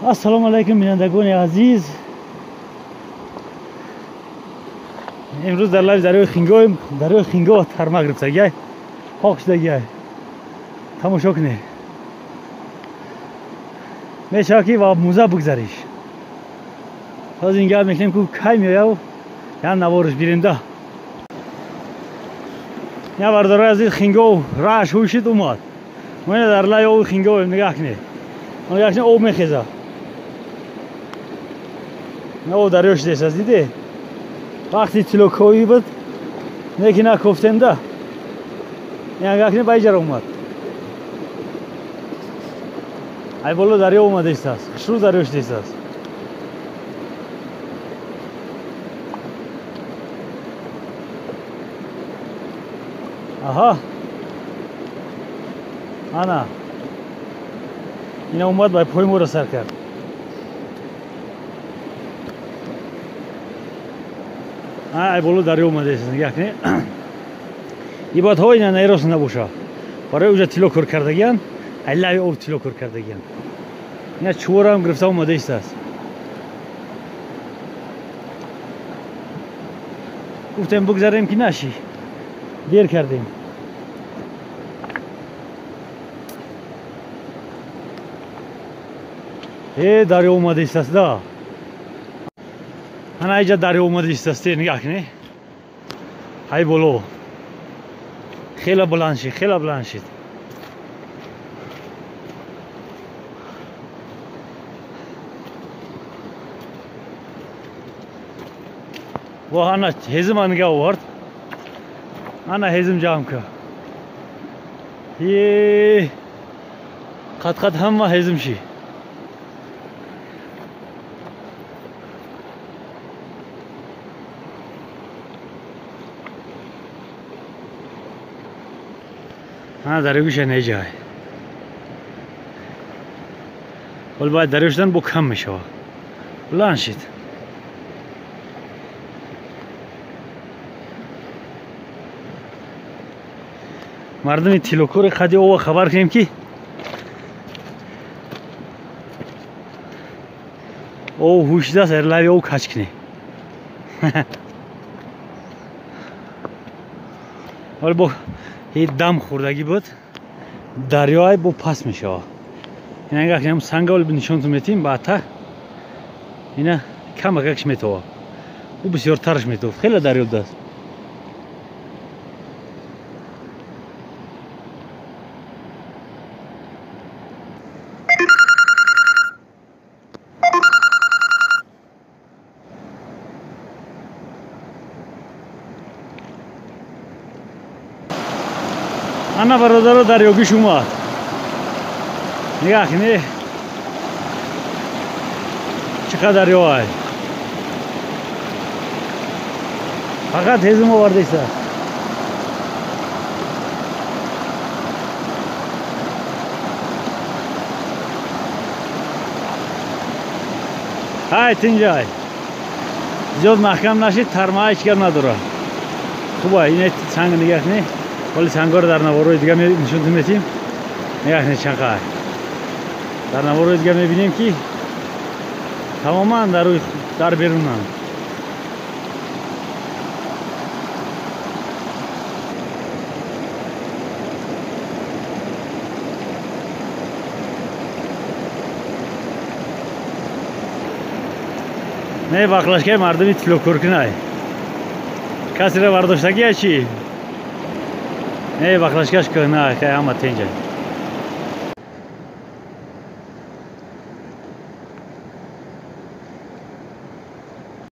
Ассалому алайкум, бинандагони азиз. Имрӯз дар лаби дарёи Хингоем. Дарёи Хинго тарма гирифтагиай, пок шудагиай. Тамошо кунед. Мешавад ки ва муза бигзариш. Ҳозир ин гап мекунем, ку кай меояв, ян навориш бирем да. Я бародарои азиз, Хинго рааш ҳушид омад. Мо ина дар лаби оби Хингоем, нигаҳ кунед. Нигоҳ кунед, об мехезад. Об дарё шудааст, диде? Вақти тилокоӣ буд, неки накофтем да. Нигоҳ кунед, ба иҷара омад. Ай боло дарё омадааст, хушрӯ дарё шудааст. Аҳа. Ана. Ина омад, ба пои моро сар кард. Ай боло дарё омадааст, нигоҳ кунед. Ибодҳо ина найрос набошад. Барои уҷа тилло кор кардагиян, ай лаби об тилло кор кардагиян. Ина чӯворам гирифта омадааст. Гуфтем бигзарем ки наши. Дер кардем. Э, дарё омадааст да. Ана иҷа дарё омадааст, нигоҳ кунед. Ҳай боло. Хеле баланд шид, хеле баланд шид. Во ана ҳезима нигоҳ овард. Ана ҳезим ҷамъ кард. Е қат-қат ҳама ҳезим шид. Ана дарёгиша неҷай. Вол бояд дарё шудан бо кам мешавад. Баланд шид. Мардуми тиллокори қади ова хабар кунем ки ов ҳушидааст, ар лаби ов кач кунем. Вале бо дам хӯрдагӣ буд, дарёай бо паст мешавад. Ина нигоҳ кунем, санга вол нишонтон метиҳем, баъдтар ина камакакш метовад. Ӯ бисёртараш метовад. Хеле дарё будааст. Ана бародаро, дарёгиш омад. Нигоҳ кунед, чӣ қадар дарёай. Фақат ҳезум овардааст. Ҳай тинҷай. Зиёд маҳкам нашид, тармаа ҳеҷ гап надорад. Хуба, ина санг нигоҳ кунед. Вале сангҳоро дар наворои дига нишонтон метиҳем. Нигоҳ кунед чанқай. Дар наворои дига мебинем ки тамоман дар берунанд. Не бақлашкаи мардуми тиллокоркунай. Касеро бардоштагия чӣ? Не бақлашкаш кӯҳна, ҳама тенҷа.